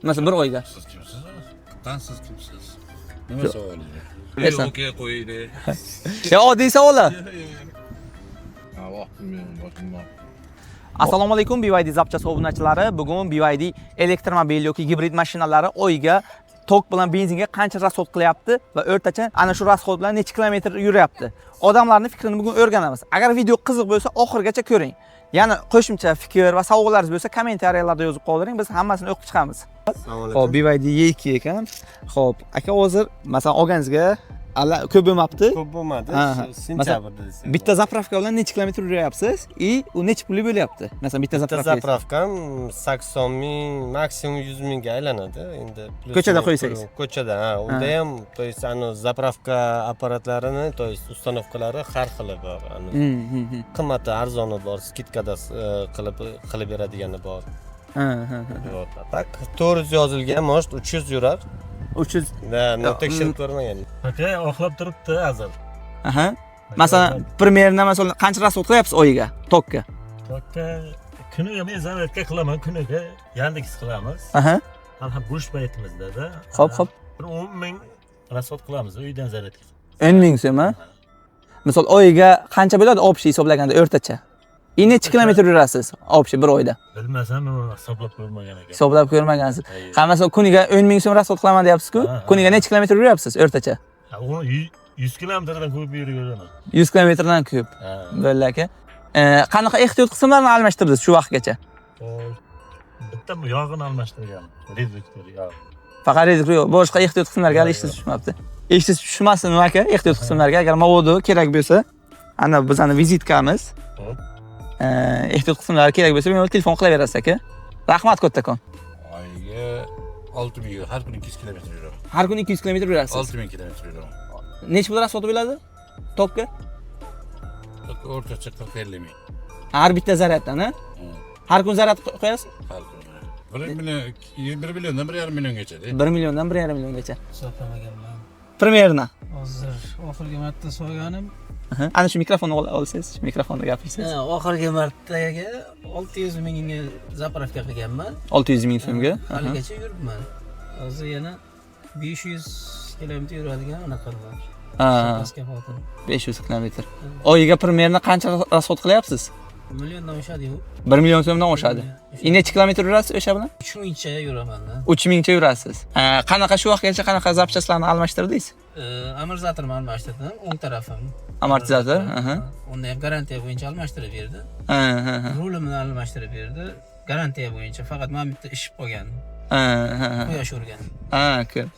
Masalan, bir oyga. Siz kimsiz? Qattan siz kimsiz? Nima savolingiz? Bersan. Okey, qo'yaylik. Ya oddiy savollar. Ha, vaqtim yo'q, boshim bor. Assalomu alaykum, BYD zapchast obunachilari. Bugun BYD elektromobil yoki gibrid mashinalari oyiga tok bilan benzinga qancha расход qilyapti va o'rtacha ana shu расход bilan necha kilometr yuryapti. Odamlarning fikrini bugun o'rganamiz. Agar video qiziq bo'lsa, oxirigacha ko'ring. Yana qo'shimcha fikr va savollaringiz bo'lsa, kommentariyalarda yozib qoldiring, biz hammasini o'qib chiqamiz. Xo'p, BYD E2 ekan. Xo'p, aka, hozir masalan olganingizga alla ko'p bo'lmabdi. Ko'p bo'lmadi. Ha. Shu sentyabrda desak. Bitta заправка bilan necha kilometr yuryapsiz? И u necha pullik bo'lyapti? Masalan, bitta Bitta заправка. Заправка m 80 ming, maksimum 100 mingga aylanadi. Endi плюс Ko'chada minus qo'ysangiz. Ko'chada, ha, unda ham, то есть ani заправка apparatlarini, то есть установка lari har xili bor. Ani qimmati, arzoni bor, скидка da qilib beradigani bor. Ha, ha, ha. Вот. Так, 400 yozilgan, может, 300 yurar. 300. Да, но tekshirib ko'rmagan. Aka, oqlab turibdi hozir. Aha. Masalan, примерно, masalan, qancha расход qilyapsiz oyiga tokka? Tokka kuniga men zaryadka qilaman, kuniga Yandex qilamiz. Hali ham bo'sh paytimizda-da. Xo'p. Bir 10 ming расход qilamiz uydan zaryadka. 10 ming so'm, ha? Misol, oyiga qancha bo'ladi общий hisoblaganda o'rtacha? И necha kilometr yurasiz общий bir oyda? Bilmasam, men uni hisoblab ko'rmagan ekan. Hisoblab ko'rmagansiz. Hayır. Ha, masalan, kuniga 10 ming so'm расход qilaman deyapsiz-ku. Ha. Kuniga necha kilometr yuryapsiz o'rtacha? Ha, uni 100 kilometrdan ko'p yuraveradi. 100 kilometrdan ko'p. Ha. Bo'ldi, aka. Qanaqa ehtiyot qismlarini almashtirdingiz shu vaqtgacha? Xo'sh, bitta yog'ini almashtirgan. Reduktor yog'i. Faqat reduktor yo'q, boshqa ehtiyot qismlarga hali ishingiz tushmabdi. Ishingiz tushmasin, aka, ehtiyot qismlarga agar mabodo kerak bo'lsa, ana bizani визитка miz. Xo'p. Ehtiyot qismlari kerak bo'lsa, bemalol telefon qilaverasiz, aka. Rahmat kattakon. Oyiga 6 ming, har kuni 200 kilometr yuraman. Har kuni 200 kilometr yurasiz. 6 ming kilometr yuraman. Necha pul расход bo'ladi tokka? O'rtacha 40-50 ming. Har bitta zaryaddan, ha? Har kun zaryad qo'yasiz? Har kuni. 1 million, 1 milliondan 1,5 milliongacha. 1 milliondan 1,5 milliongacha. Hisoblamaganman. Примерно. Hozir oxirgi marta solganim Aha. Ana shu mikrofonni olsangiz, shu mikrofonda gapirsangiz. Ha, oxirgi martaga 600 mingga заправка qilganman. 600 ming so'mga. Aha. Haligacha yuribman. Hozir yana 500 kilometr yuradigan anaqa bor. Запаска xotin. 500 kilometr. Oyiga примерно qancha расход qilyapsiz? Milliondan oshadi u. 1 million so'mdan oshadi. И necha kilometr yurasiz o'sha bilan? 3 mingcha yuraman-da. 3 mingcha yurasiz. Ha, qanaqa shu vaqtgacha qanaqa запчасть larni almashtirdingiz? Amortizatorni almashtirdim, o'ng tarafim. Amortizator, aha. Unda ham garantiya bo'yicha almashtirib berdi. Ha, ha, ha. Rulimni almashtirib berdi. Garantiya bo'yicha faqat mana bitta ishib qolgan. Ha, ha, ha. Quyosh urgan. Ha, ko'p.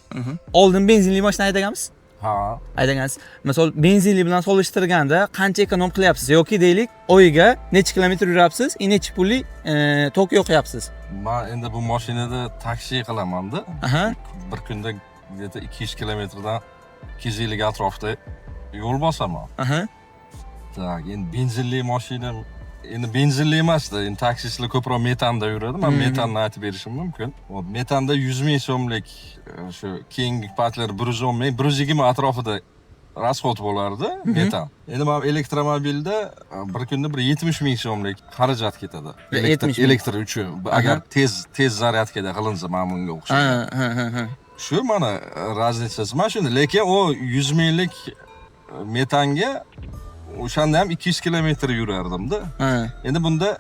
Oldin benzinli mashina haydaganmisiz? Ha. Haydagansiz. Misol, benzinli bilan solishtirganda qancha эконом qilyapsiz yoki deylik, oyiga necha kilometr yurapsiz, и necha pullik tok yoqyapsiz? Man endi bu mashinada taksi qilamanda. Bir kunda где-то 200 kilometrdan 250 atrofida yo'l bosaman. Так, endi benzinli mashina, endi benzinli emasda, endi taksistlar ko'proq metanda yuradi. Man metanni aytib berishim mumkin. Вот, metanda 100 ming so'mlik shu keyingi paytlar 110 ming, 120 atrofida расход bo'lardi metan. Endi mana elektromobilda bir kunda bir 70 ming so'mlik xarajat ketadi. Elektr, 70 ming. Elektr uchun. Agar tez tez зарядка da qilinsa, mana bunga o'xshagan. Ha, ha, ha, ha. Shu mana разница si mana shunda, lekin u 100 minglik metanga o'shanda ham 200 kilometr yurardimda. Endi bunda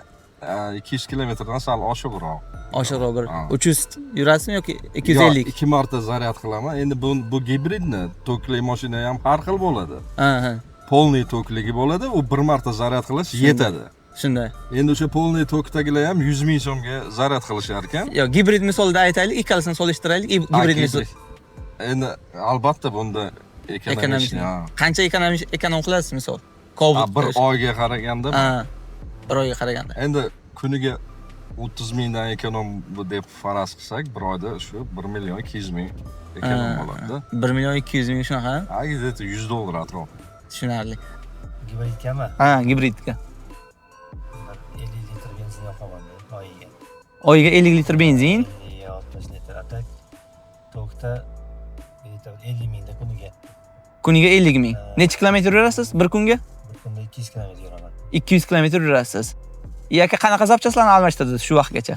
200 kilometrdan sal oshiqroq. Oshiqroq bir Ha. 300 yurasizmi yoki 250? Yo'q, ikki marta zaryad qilaman. Endi bu gibridni tokli mashina ham har xil bo'ladi. Ha, ha. Полный tokligi bo'ladi, u bir marta zaryad qilish yetadi. Shunday. Endi o'sha полный tokdagilar ham 100 ming so'mga zaryad qilishar ekan. Yo'q, gibrid misolida aytaylik, ikkalasini solishtiraylik. Gibrid misol. Gibrid. Endi albatta bunda Экономичный. экономичный. Ha. Qancha эконом qilasiz misol? Cobalt. Ha, bir oyga qaraganda Ha. Bir oyga qaraganda. Endi kuniga 30 mingdan эконом deb faraz qilsak, bir oyda shu 1 million 200 ming эконом bo'ladi. 1 million 200 ming, shunaqa? Ha, где-то 100 dollar atrofi. Tushunarli. Gibridgami? Ha, gibridga. Bir 50 litr benzin yoqaman oyiga. Oyiga 50 litr benzin. 50, 60 litr. А так tokda где-то 50 mingda kuniga. Kuniga 50 ming. Ha. Necha kilometr yurasiz bir kunga? Bir kunda 200 kilometr yuraman. 200 kilometr yurasiz. Aka, qanaqa запчасть larni almashtirdingiz shu vaqtgacha?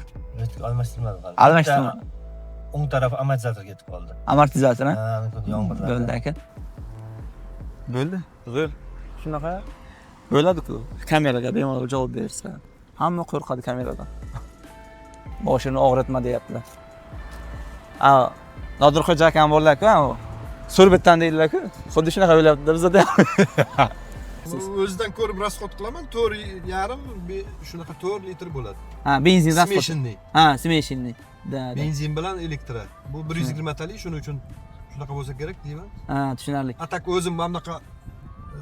Almashtirmadim hali. Almashtirma. Bitta O'ng tarafi amortizator ketib qoldi. Amortizator, ha? Ha, yomg'irlarda. Bo'ldi aka. Bo'ldi. Zo'r. Shunaqa bo'ladi-ku. Kameraga bemalol javob bersa. Hamma qo'rqadi kameradan. Boshini og'ritma deyaptilar. A, Nodirxo'ja akam borlar-ku, u surbetdan deydilar-ku. Xuddi shunaqa bo'lyapti bizada ham. O'zidan ko'rib расход qilaman, 4,5, shunaqa 4 litr bo'ladi. Ha, benzin расход. Смешанный. Ha, смешанный. Да, да. Benzin bilan elektro. Bu 120 talik, shuning uchun shunaqa bo'lsa kerak deyman. Ha, tushunarli. А так o'zim mana bunaqa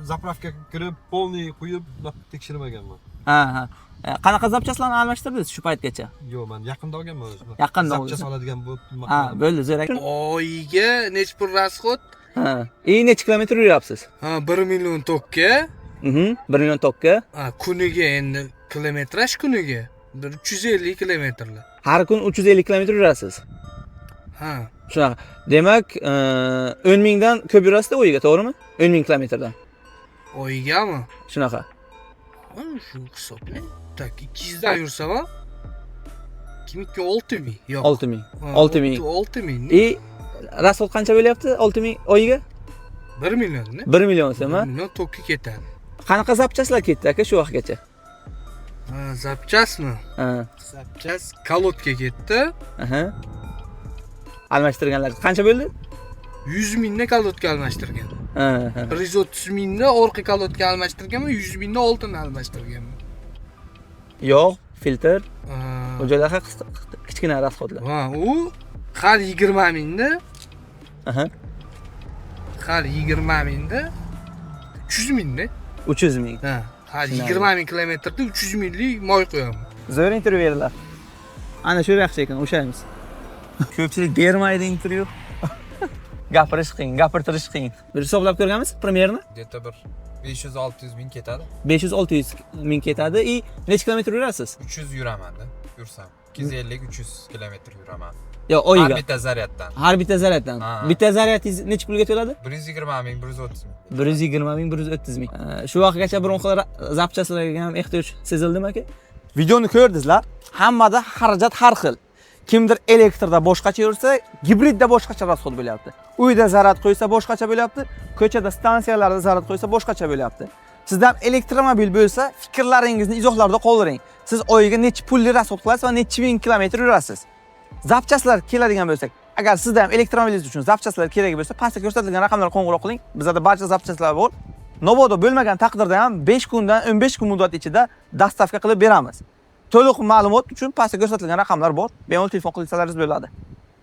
заправка ga kirib, полный quyib, bunaqa tekshirmaganman. Ha. Qanaqa запчасть larni almashtirdingiz shu paytgacha? Yo'q, man yaqinda olganman o'zim. Yaqinda Запчасть oldingiz. Oladigan bo'lib nima Ha, qilaman. bo'ldi, zo'r aka. Oyiga nechi pul расход? Ha. И necha kilometr yuryapsiz? Ha, 1 million tokka. 1 million tokka. Ha, kuniga endi kilometraj kuniga bir 350 kilometrlar. Har kun 350 kilometr yurasiz. Ha. Shunaqa. Demak, 10 mingdan ko'p yurasizda oyiga, to'g'rimi? 10 ming kilometrdan. Oyigami? Shunaqa. Ha, shu hisobla. Так, 200 dan yursam ham 2 6 ming. Yo'q. 6 ming. Ha, 6 ming. 6 ming. И расход qancha bo'lyapti 6 ming oyiga? 1 millionni. 1 million so'm, 1 ha? Million tokka ketadi. Qanaqa запчасть lar ketdi aka shu vaqtgacha? Ha, запчасть mi? Ha. Запчасть колодка ketdi. Aha. Almashtirganlar qancha bo'ldi? 100 mingda колодка almashtirgan. Ha, ha. 130 mingda orqa колодка almashtirganman, 100 mingda oldini almashtirganman. Yog', filtr, Ha. u joylar kichkina расход lar. Ha, u har 20 mingda, har 20 mingda 300 mingda. 300 ming. Ha, har Tushunarli. 20 ming kilometrda 300 minglik moy qo'yaman. Zo'r intervyu berdilar. Ana shu yaxshi ekan, o'shaymiz. Ko'pchilik bermaydi intervyu. Gapirish qiyin, gapirtirish qiyin. Bir hisoblab ko'rganmiz, примерно Где-то bir 500-600 ming ketadi. 500-600 ming ketadi. И necha kilometr yurasiz? 300 yuramanda, yursam. 250-300 kilometr yuraman. Yo, Har oyiga. bitta zaryaddan. Har bitta zaryaddan. Ha. Bitta zaryadingiz necha pulga to'ladi? 120 ming, 130 ming. 120 ming, 130 ming. Shu vaqtgacha biron xil запчасть larga ham ehtiyoj sezildimi aka? Videoni ko'rdingizlar. Hammada xarajat har xil. Kimdir elektrda boshqacha yursa, gibridda boshqacha расход bo'lyapti. Uyda zaryad qo'ysa boshqacha bo'lyapti, ko'chada stansiyalarda zaryad qo'ysa boshqacha bo'lyapti. Sizda ham elektromobil bo'lsa, fikrlaringizni izohlarda qoldiring. Siz oyiga necha pulli расход qilasiz va necha ming kilometr yurasiz? Запчасть lar keladigan bo'lsak, agar sizda ham elektromobilingiz uchun запчасть lar kerak bo'lsa, pastda ko'rsatilgan raqamlarga qo'ng'iroq qiling. Bizada barcha запчасть lar bor. Mabodo bo'lmagan taqdirda ham 5 kundan 15 kun muddat ichida доставка qilib beramiz. To'liq ma'lumot uchun pastda ko'rsatilgan raqamlar bor. Bemalol telefon qilsalaringiz bo'ladi.